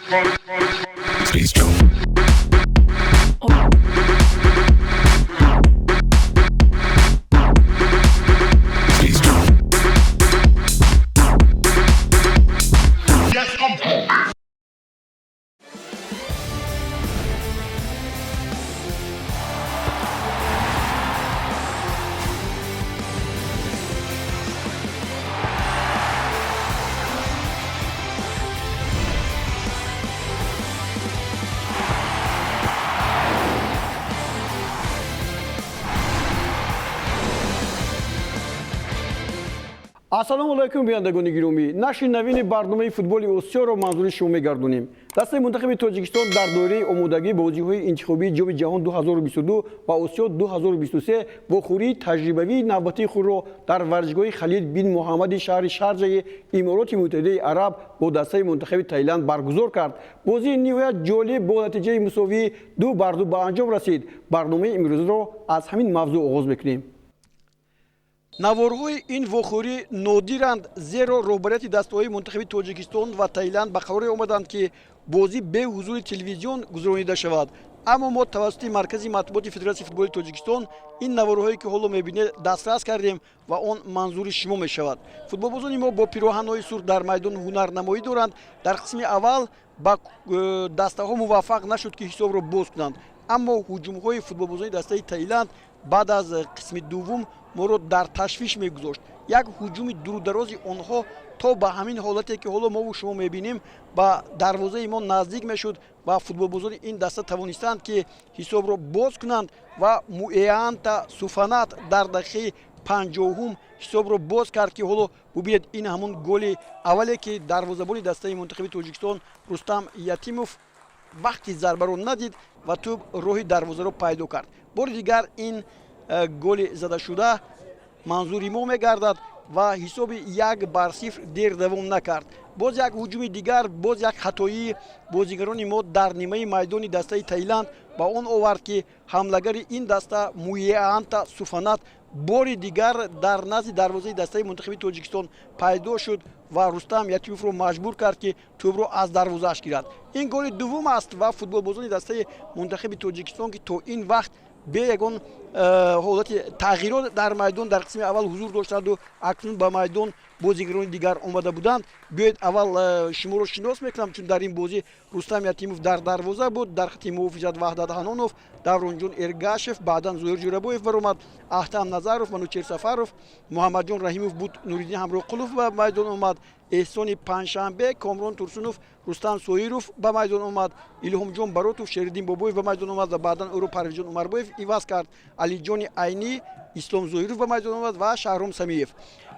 Space Joe. Space Joe. Yes, I'm home. Ассалому алайкум, бинандагони гиромӣ. Нашри навини барномаи футболи Осиёро манзури шумо мегардонем. Дастаи мунтахаби Тоҷикистон дар доираи омодагӣ бозиҳои интихобии Ҷоми ҷаҳон 2022 ва Осиё 2023 вохӯрии таҷрибавии навбатии худро дар варзишгоҳи Халид бин Муҳаммади шаҳри Шарҷаи Имороти Муттаҳидаи Араб бо дастаи мунтахаби Таиланд баргузор кард. Бозии ниҳоят ҷолиб бо натиҷаи мусовии 2-2 ба анҷом расид. Барномаи имрӯзро аз ҳамин мавзӯъ оғоз мекунем. Наворҳои ин вохӯрӣ нодиранд, зеро роҳбарияти дастаҳои мунтахаби Тоҷикистон ва Таиланд ба қароре омаданд, ки бозӣ бе ҳузури телевизион гузаронида шавад. Аммо мо тавассути маркази матбуоти Федератсияи футболи Тоҷикистон ин наворҳое, ки ҳоло мебинед, дастрас кардем ва он манзури шумо мешавад. Футболбозони мо бо пироҳанҳои сурх дар майдон ҳунарнамоӣ доранд. Дар қисми аввал ба дастаҳо муваффақ нашуд, ки ҳисобро боз кунанд, аммо ҳуҷумҳои футболбозони дастаи Таиланд баъд аз қисми дуввум моро дар ташвиш мегузошт. Як ҳуҷуми дурударози онҳо то ба ҳамин ҳолате, ки ҳоло мову шумо мебинем, ба дарвозаи мо наздик мешуд ва футболбозони ин даста тавонистанд, ки ҳисобро боз кунанд ва Муэанта Суфанат дар дақиқаи 50-ум ҳисобро боз кард, ки ҳоло бубинед, ин ҳамун голи аввале, ки дарвозабони дастаи мунтахаби Тоҷикистон Рустам Ятимов вақти зарбаро надид ва тӯб роҳи дарвозаро пайдо кард. Бори дигар ин голи задашуда манзури мо мегардад ва ҳисоби 1-0 дер давом накард. Боз як ҳуҷуми дигар, боз як хатоии бозигарони мо дар нимаи майдони дастаи Таиланд ба он овард, ки ҳамлагари ин даста Муеанта Суфанат бори дигар дар назди дарвозаи дастаи мунтахаби Тоҷикистон пайдо шуд ва Рустам Ятимовро маҷбур кард, ки тӯбро аз дарвозааш гирад. Ин голи дуввум аст ва футболбозони дастаи мунтахаби Тоҷикистон, ки то ин вақт бе ягон ҳолати тағйирот дар майдон дар қисми аввал ҳузур доштанду акнун ба майдон бозигарони дигар омада буданд. Биёед, аввал шуморо шинос мекунам, чун дар ин бозӣ Рустам Ятимов дар дарвоза буд, дар хати муҳофизат Ваҳдат Ҳанонов, Давронҷон Эргашев, баъдан Зоҳир Ҷӯрабоев баромад, Аҳтам Назаров, Манучер Сафаров, Муҳаммадҷон Раҳимов буд, Нуриддин Ҳамроқулов ба майдон омад, Эҳсони Панҷшанбе, Комрон Турсунов, Рустам Соиров ба майдон омад, Илҳомҷон Баротов, Шериддин Бобоев ба майдон омад ва баъдан ӯро Парвизҷон Умарбоев иваз кард, Алиҷони Айнӣ, Ислом Зоҳиров ба майдон омад ва Шаҳром Самиев.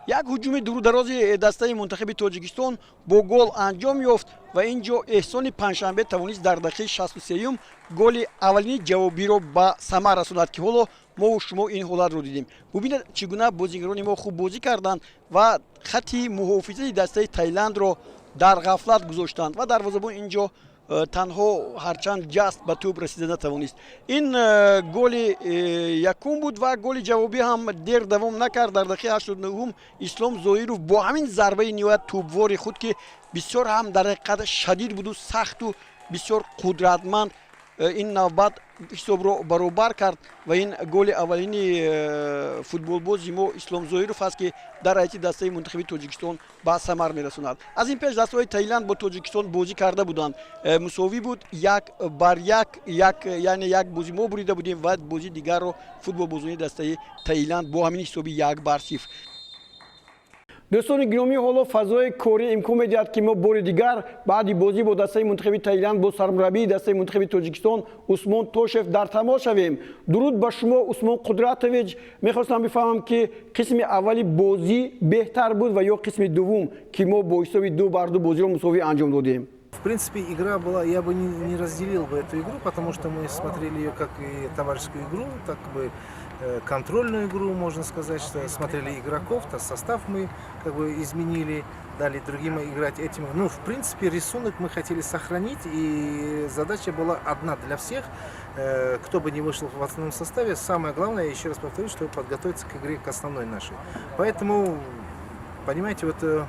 Як ҳуҷуми дурударози дастаи мунтахаби Тоҷикистон бо гол анҷом ёфт ва ин ҷо Эҳсони Панҷшанбе тавонист дар дақиқаи 63-юм голи аввалини ҷавобиро ба самар расонад, ки ҳоло мову шумо ин ҳолатро дидем. Бубинед, чӣ гуна бозигарони мо хуб бозӣ карданд ва хати муҳофизаи дастаи Таиландро дар ғафлат гузоштанд ва дарвозабон ин ҷо танҳо ҳарчанд ҷаст, ба тӯб расида натавонист. Ин голи якум буд ва голи ҷавобӣ ҳам дер давом накард. Дар дақиқаи 89-ум Ислом Зоиров бо ҳамин зарбаи ниҳоят тӯбвори худ, ки бисёр ҳам дар ҳақиқат шадид буду сахту бисёр қудратманд, ин навбат ҳисобро баробар кард ва ин голи аввалини футболбози мо Ислом Зоиров аст, ки дар ҳайати дастаи мунтахаби Тоҷикистон ба самар мерасонад. Аз ин пеш дастаҳои Таиланд бо Тоҷикистон бозӣ карда буданд, мусовӣ буд 1-1, як, яъне як бозӣ мо бурида будем ва бозии дигарро футболбозони дастаи Таиланд бо ҳамин ҳисоби 1-0. Дӯстони гиромӣ, ҳоло фазои корӣ имкон медиҳад, ки мо бори дигар баъди бозӣ бо дастаи мунтахаби Таиланд бо сармураббии дастаи мунтахаби Тоҷикистон Усмон Тошев дар тамос шавем. Дуруд ба шумо, Усмон Қудратович. Мехостам бифаҳмам, ки қисми аввали бозӣ беҳтар буд ва ё қисми дуввум, ки мо бо ҳисоби 2-2 бозиро мусовӣ анҷом додем? В принципе, игра была, я бы не разделил бы эту игру, потому что мы смотрели ее как и товарищескую игру, так бы контрольную игру, можно сказать, что смотрели игроков, то состав мы как бы изменили, дали другим играть этим. Ну, в принципе, рисунок мы хотели сохранить, и задача была одна для всех. Кто бы не вышел в основном составе, самое главное, я еще раз повторюсь, чтобы подготовиться к игре, к основной нашей. Поэтому, понимаете, вот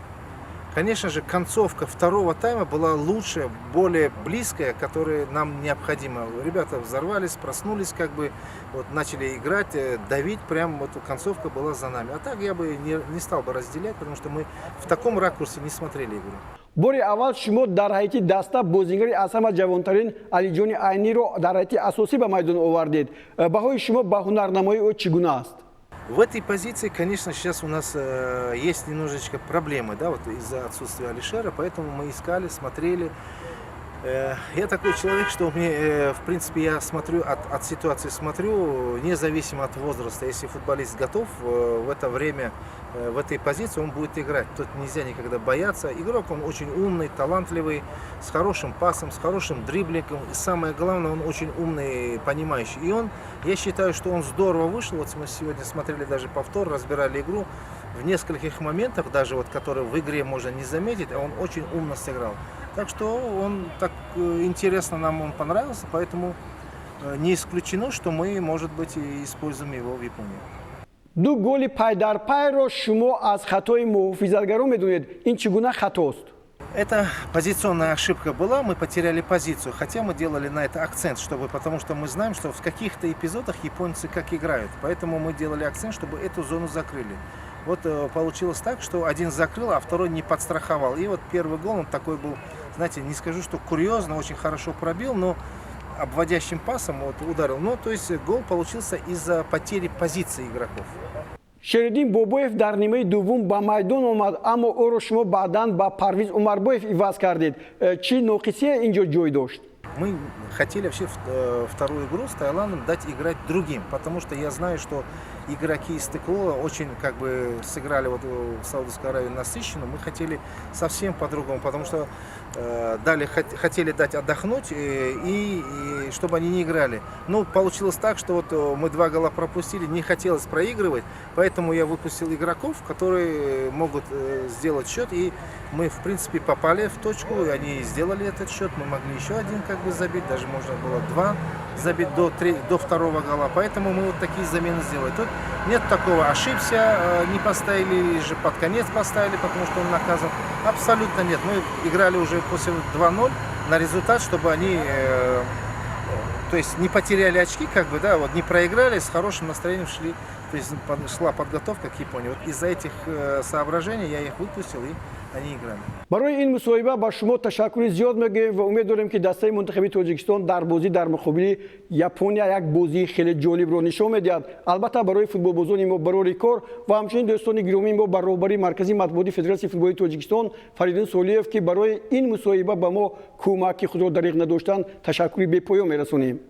Конечно же, концовка второго тайма была лучше, более близкая, которая нам необходима. Ребята взорвались, проснулись, как бы, вот, начали играть, давить, прям вот концовка была за нами. А так я бы не стал бы разделять, потому что мы в таком ракурсе не смотрели игру. Бори аввал шумо дар ҳайати даста бозингари аз ҳама ҷавонтарин Алиҷони Айниро дар ҳайати асосӣ ба майдон овардед. Баҳои шумо ба ҳунарнамоии ӯ чӣ гуна аст? В этой позиции, конечно, сейчас у нас есть немножечко проблемы, да, вот из-за отсутствия Алишера, поэтому мы искали, смотрели. Я такой человек, что мне, в принципе, я смотрю, от ситуации смотрю, независимо от возраста. Если футболист готов в это время, в этой позиции, он будет играть. Тут нельзя никогда бояться. Игрок, он очень умный, талантливый, с хорошим пасом, с хорошим дриблингом. И самое главное, он очень умный, понимающий. И он, я считаю, что он здорово вышел. Вот мы сегодня смотрели даже повтор, разбирали игру. В нескольких моментах, даже вот, которые в игре можно не заметить, а он очень умно сыграл. Так что он так интересно нам он понравился, поэтому не исключено, что мы, может быть, и используем его в Японии. Ду голи пайдарпайро шумо аз хатои муҳофизатгарон медонед. Ин чӣ гуна хатост? Это позиционная ошибка была, мы потеряли позицию, хотя мы делали на это акцент, чтобы, потому что мы знаем, что в каких-то эпизодах японцы как играют, поэтому мы делали акцент, чтобы эту зону закрыли. Вот получилось так, что один закрыл, а второй не подстраховал. И вот первый гол, он такой был, знаете, не скажу, что курьезно, очень хорошо пробил, но обводящим пасом вот ударил. Ну, то есть гол получился из-за потери позиции игроков. Шериддин Бобоев дар нимаи дуввум ба майдон омад, аммо ӯро шумо баъдан ба Парвиз Умарбоев иваз кардед. Чӣ ноқисие ин ҷо ҷой дошт? Мы хотели вообще вторую игру с Таиландом дать играть другим, потому что я знаю, что игроки Истиклола очень как бы сыграли вот в Саудовской Аравии насыщенно. Мы хотели совсем по-другому, потому что хотели дать отдохнуть и чтобы они не играли. Ну, получилось так, что вот мы два гола пропустили, не хотелось проигрывать, поэтому я выпустил игроков, которые могут сделать счет, и мы, в принципе, попали в точку, и они сделали этот счет, мы могли еще один как бы забить, даже можно было два забить до второго гола, поэтому мы вот такие замены сделали. Тут нет такого, ошибся, не поставили, или же под конец поставили, потому что он наказан. Абсолютно нет. Мы играли уже после 2-0 на результат, чтобы они то есть не потеряли очки, как бы, да, вот не проиграли, с хорошим настроением шли, то есть шла подготовка к Японии. Вот из-за этих соображений я их выпустил, и они играли. Барои ин мусоҳиба ба шумо ташаккури зиёд мегӯем ва умед дорем, ки дастаи мунтахаби Тоҷикистон дар бозӣ дар муқобили Япония як бозии хеле ҷолибро нишон медиҳад. Албатта, барои футболбозони мо барори кор ва ҳамчунин дӯстони гиромии мо ба роҳбари маркази матбуоти Федератсияи футболи Тоҷикистон Фаридун Солиев, ки барои ин мусоҳиба ба мо кӯмаки худро дариғ надоштанд, ташаккури бепоён мерасонем.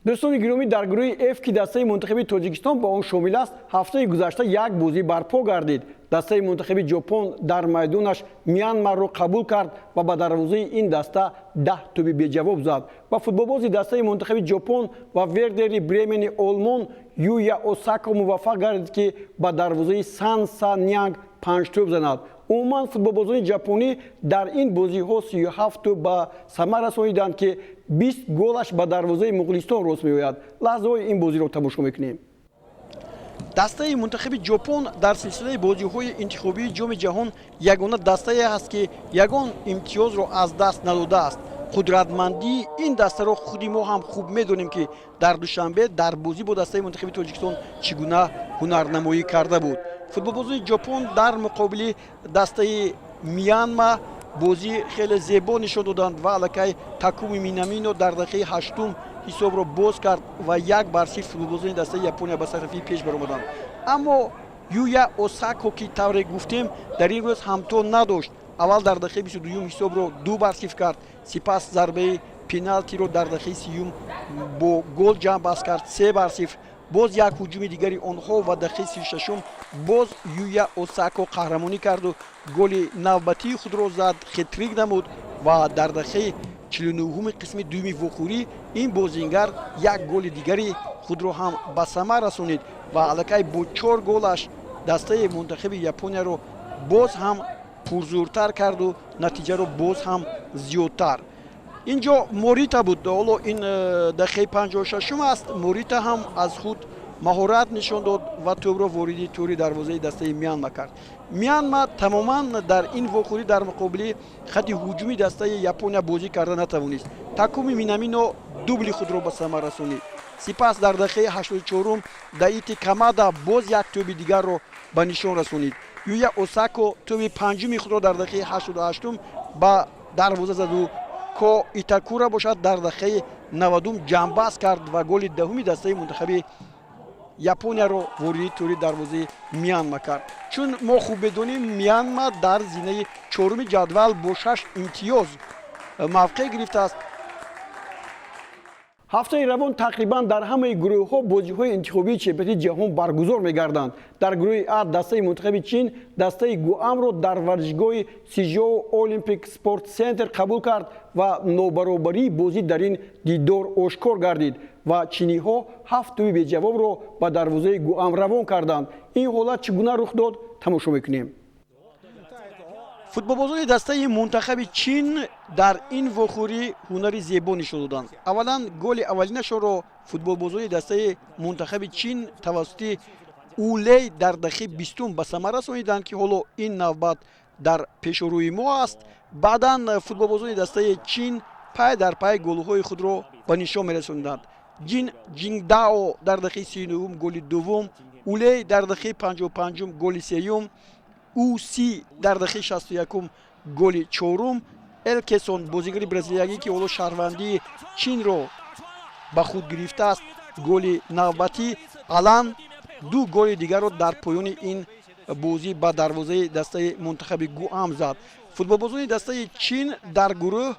Дӯстони гиромӣ, дар гурӯҳи Ф, ки дастаи мунтахаби Тоҷикистон ба он шомил аст, ҳафтаи гузашта як бозӣ барпо гардид. Дастаи мунтахаби Ҷопон дар майдонаш Мянмарро қабул кард ва ба дарвозаи ин даста 10 тӯби беҷавоб зад ва футболбози дастаи мунтахаби Ҷопон ва Вердери Бремени Олмон Юя Осако муваффақ гардид, ки ба дарвозаи Сан Са Нянг панҷ тӯб занад. Умуман, футболбозони ҷапонӣ дар ин бозиҳо 37 тӯб ба самар расониданд, ки 20 голаш ба дарвозаи муғулистон рост меояд. Лаҳзаҳои ин бозиро тамошо мекунем. Дастаи мунтахаби Ҷопон дар силсилаи бозиҳои интихобии Ҷоми ҷаҳон ягона дастае аст, ки ягон имтиёзро аз даст надодааст. Қудратмандии ин дастаро худи мо ҳам хуб медонем, ки дар Душанбе дар бозӣ бо дастаи мунтахаби Тоҷикистон чӣ гуна ҳунарнамоӣ карда буд. Футболбозони Ҷопон дар муқобили дастаи Мянма бозӣ хеле зебо нишон доданд ва аллакай Такуми Минамино дар дақиқаи ҳаштум ҳисобро боз кард ва 1-0 футболбозони дастаи Япония ба сарафи пеш баромаданд. Аммо Юя Осако, ки тавре гуфтем, дар ин рӯз ҳамто надошт, аввал дар дақиқаи 22-юм ҳисобро 2-0 кард, сипас зарбаи пеналтиро дар дақиқаи 30-юм бо гол ҷамъбаст кард, 3-0. Боз як ҳуҷуми дигари онҳо ва дақиқаи 36-ум боз Юя Осако қаҳрамонӣ карду голи навбатии худро зад, хет-трик намуд ва дар дақиқаи 49-уми қисми дуюми вохӯрӣ ин бозингар як голи дигари худро ҳам ба самар расонид ва аллакай бо чор голаш дастаи мунтахаби Японияро боз ҳам пурзӯртар карду натиҷаро боз ҳам зиёдтар. Ин ҷо Морита буд. Ҳоло ин дақиқаи 56-ум аст. Морита ҳам аз худ Маҳорат нишон дод ва тӯбро вориди тӯри дарвозаи дастаи Мянма кард. Мянма тамоман дар ин вохӯрӣ дар муқобили хати ҳуҷуми дастаи Япония бозӣ карда натавонист. Такуми Минамино дубли худро ба самар расонид. Сипас дар дақиқаи 84-ум Даити Камада боз як тӯби дигарро ба нишон расонид. Юя Осако тӯби панҷуми худро дар дақиқаи 88-ум ба дарвоза заду Ко Итакура бошад, дар дақиқаи 90-ум ҷамъбаст кард ва голи даҳуми дастаи мунтахаби Японияро вориди тӯри дарвозаи Мянма кард. Чун мо хуб медонем, Мянма дар зинаи чоруми ҷадвал бо шаш имтиёз мавқеъ гирифтааст. Ҳафтаи равон тақрибан дар ҳамаи гурӯҳҳо бозиҳои интихобии чемпионати ҷаҳон баргузор мегарданд. Дар гурӯҳи А дастаи мунтахаби Чин дастаи Гуамро дар варзишгоҳи Сижоу Олимпик Спорт Центр қабул кард ва нобаробарии бозӣ дар ин дидор ошкор гардид ва чиниҳо ҳафт тӯби беҷавобро ба дарвозаи Гуам равон карданд. Ин ҳолат чӣ гуна рух дод, тамошо мекунем. Футболбозони дастаи мунтахаби Чин дар ин вохӯрӣ ҳунари зебо нишон доданд. Аввалан, голи аввалинашонро футболбозони дастаи мунтахаби Чин тавассути Улей дар дақиқаи 20-ум ба самар расониданд, ки ҳоло ин навбат дар пешорӯи мо аст. Баъдан футболбозони дастаи Чин пай дар пай голҳои худро ба нишон мерасониданд. Ҷин Ҷингдао дар дақиқаи 39-ум голи дуввум, Улей дар дақиқаи 55-ум голи сеюм, Уси дар дақиқаи 61-ум голи чорум, Элкесон, бозигари бразилиягӣ, ки ҳоло шаҳрвандии Чинро ба худ гирифтааст, голи навбатӣ. Алан ду голи дигарро дар поёни ин бозӣ ба дарвозаи дастаи мунтахаби Гуам зад. Футболбозони дастаи Чин дар гурӯҳ,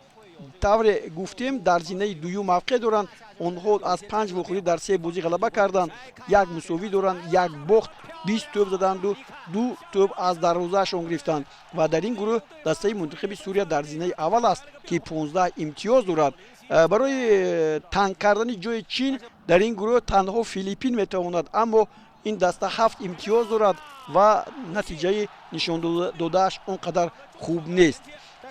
тавре гуфтем, дар зинаи дуюм мавқеъ доранд. Онҳо аз панҷ вохӯрӣ дар се бозӣ ғалаба карданд, як мусовӣ доранд, як бохт, 20 тӯб заданду ду тӯб аз дарвозаашон гирифтанд. Ва дар ин гурӯҳ дастаи мунтахаби Сурия дар зинаи аввал аст, ки 15 имтиёз дорад. Барои танг кардани ҷои Чин дар ин гурӯҳ танҳо Филиппин метавонад, аммо ин даста ҳафт имтиёз дорад ва натиҷаи нишондодааш он қадар хуб нест.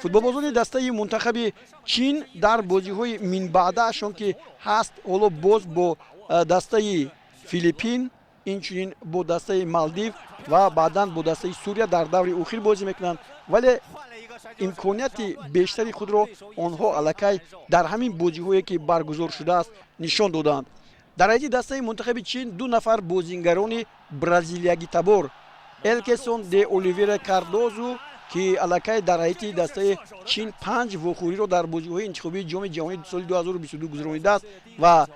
Футболбозони дастаи мунтахаби Чин дар бозиҳои минбаъдаашон, ки ҳаст, ҳоло боз бо дастаи Филиппин, инчунин бо дастаи Малдив ва баъдан бо дастаи Сурия дар даври охир бозӣ мекунанд, вале имконияти бештари худро онҳо аллакай дар ҳамин бозиҳое, ки баргузор шудааст, нишон доданд. Дар ҳайати дастаи мунтахаби Чин ду нафар бозингарони бразилиягитабор, Элкесон де Оливера Кардозу, ки аллакай дар ҳайати дастаи Чин панҷ вохӯриро дар бозиҳои интихобии Ҷоми ҷаҳонии соли 2022 гузаронидааст ва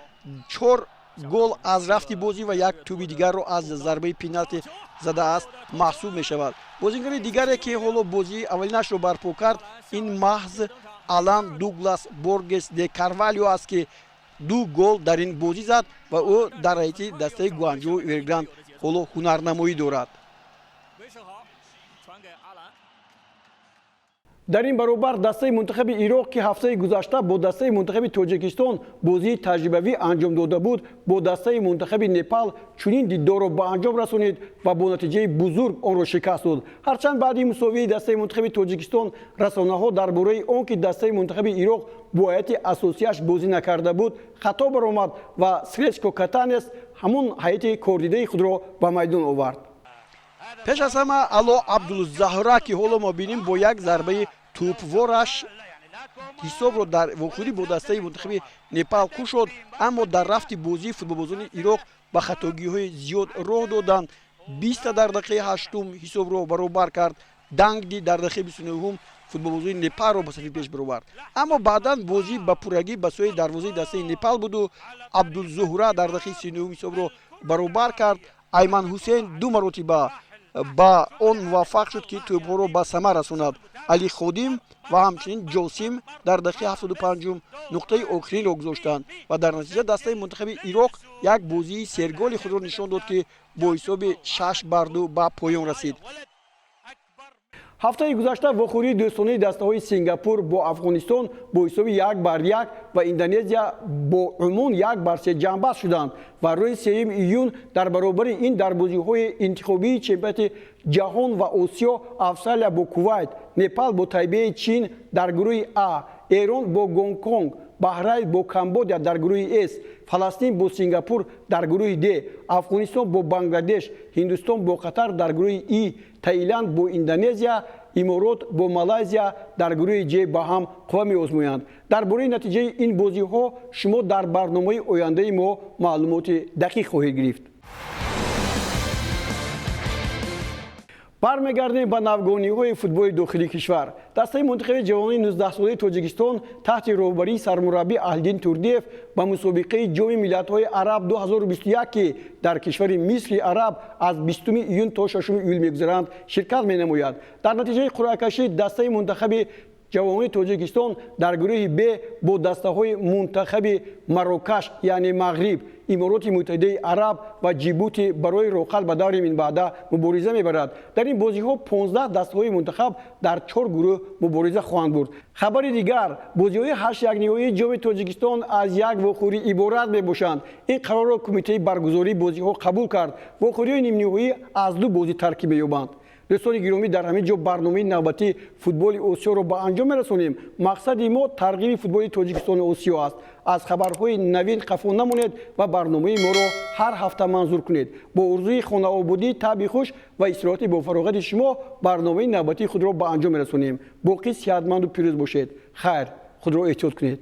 чор гол аз рафти бозӣ ва як тӯби дигарро аз зарбаи пеналти задааст, маҳсуб мешавад. Бозингари дигаре, ки ҳоло бозии аввалинашро барпо кард, ин маҳз Алан Дуглас Боргес де Карвалио аст, ки ду гол дар ин бозӣ зад ва ӯ дар ҳайати дастаи Гуанҷоу Эвергранд ҳоло ҳунарнамоӣ дорад. Дар ин баробар дастаи мунтахаби Ироқ, ки ҳафтаи гузашта бо дастаи мунтахаби Тоҷикистон бозии таҷрибавӣ анҷом дода буд, бо дастаи мунтахаби Непал чунин дидорро ба анҷом расонид ва бо натиҷаи бузург онро шикаст дод. Ҳарчанд баъди мусовии дастаи мунтахаби Тоҷикистон расонаҳо дар бораи он ки дастаи мунтахаби Ироқ бо ҳайати асосияш бозӣ накарда буд, хато баромад ва Сречко Катанес ҳамон ҳайати кордидаи худро ба майдон овард. Пеш аз ҳама Ало Абдулзаҳра, ки ҳоло мо бинем, бо як зарбаи тӯпвораш ҳисобро дар вохӯрӣ бо дастаи мунтахаби Непал кушод, аммо дар рафти бозии футболбозони Ироқ ба хатогиҳои зиёд роҳ доданд. Биста дар дақиқаи 8-ум ҳисобро баробар кард. Дангди дар дақиқаи 29-ум футболбозони Непалро ба сафи пеш баровард, аммо баъдан бозӣ ба пуррагӣ ба сӯи дарвозаи дастаи Непал буду Абдулзуҳра дар дақиқаи 39-ум ҳисобро баробар кард. Айман Ҳусейн ду маротиба ба он муваффақ шуд, ки тӯбҳоро ба самар расонад. Али Ходим ва ҳамчунин Ҷосим дар дақиқаи 75-ум нуқтаи охиринро гузоштанд ва дар натиҷа дастаи мунтахаби Ироқ як бозии серголи худро нишон дод, ки бо ҳисоби 6-2 ба поён расид. Ҳафтаи гузашта вохӯрии дӯстонаи дастаҳои Сингапур бо Афғонистон бо ҳисоби 1-1 ва Индонезия бо Умон 1-3 ҷамъбаст шуданд ва рӯзи 3 июн дар баробари ин дар бозиҳои интихобии чемпионати ҷаҳон ва Осиё Австралия бо Кувайт, Непал бо Тайбеи Чин дар гурӯҳи А. Эрон бо Гонконг, Баҳрайн бо Камбодия дар гурӯҳи С, Фаластин бо Сингапур дар гурӯҳи Д, Афғонистон бо Бангладеш, Ҳиндустон бо Қатар дар гурӯҳи И, Таиланд бо Индонезия, Иморот бо Малайзия дар гурӯҳи Ҷ ба ҳам қувва меозмоянд. Дар бораи натиҷаи ин бозиҳо шумо дар барномаи ояндаи мо маълумоти дақиқ хоҳед гирифт. Бармегардем ба навгониҳои футболи дохилии кишвар. Дастаи мунтахаби ҷавонони 19-солаи Тоҷикистон таҳти роҳбарии сармураббӣ Аҳлиддин Турдиев ба мусобиқаи Ҷоми миллатҳои араб 2021, ки дар кишвари Мисри араб аз 20 июн то 6 июл мегузаранд, ширкат менамояд. Дар натиҷаи қуръакашӣ дастаи мунтахаби ҷавонони Тоҷикистон дар гурӯҳи Б бо дастаҳои мунтахаби Марокаш, яъне Мағриб, Имороти Муттаҳидаи Араб ва Ҷибути барои роҳқат ба даври минбаъда мубориза мебарад. Дар ин бозиҳо 15 дастаҳои мунтахаб дар чор гурӯҳ мубориза хоҳанд бурд. Хабари дигар, бозиҳои ҳаштякниҳоии Ҷоми Тоҷикистон аз як вохӯрӣ иборат мебошанд. Ин қарорро кумитаи баргузории бозиҳо қабул кард. Вохӯриҳои нимниҳоӣ аз ду бозӣ таркиб меёбанд. Дӯстони гиромӣ, дар ҳамин ҷо барномаи навбатии футболи Осиёро ба анҷом мерасонем. Мақсади мо тарғиби футболи Тоҷикистону Осиё аст. Аз хабарҳои навин қафо намонед ва барномаи моро ҳар ҳафта манзур кунед. Бо орзуи хонаободӣ, таъби хуш ва истироҳати бофароғати шумо барномаи навбатии худро ба анҷом мерасонем. Боқӣ сиҳатманду пирӯз бошед. Хайр, худро эҳтиёт кунед.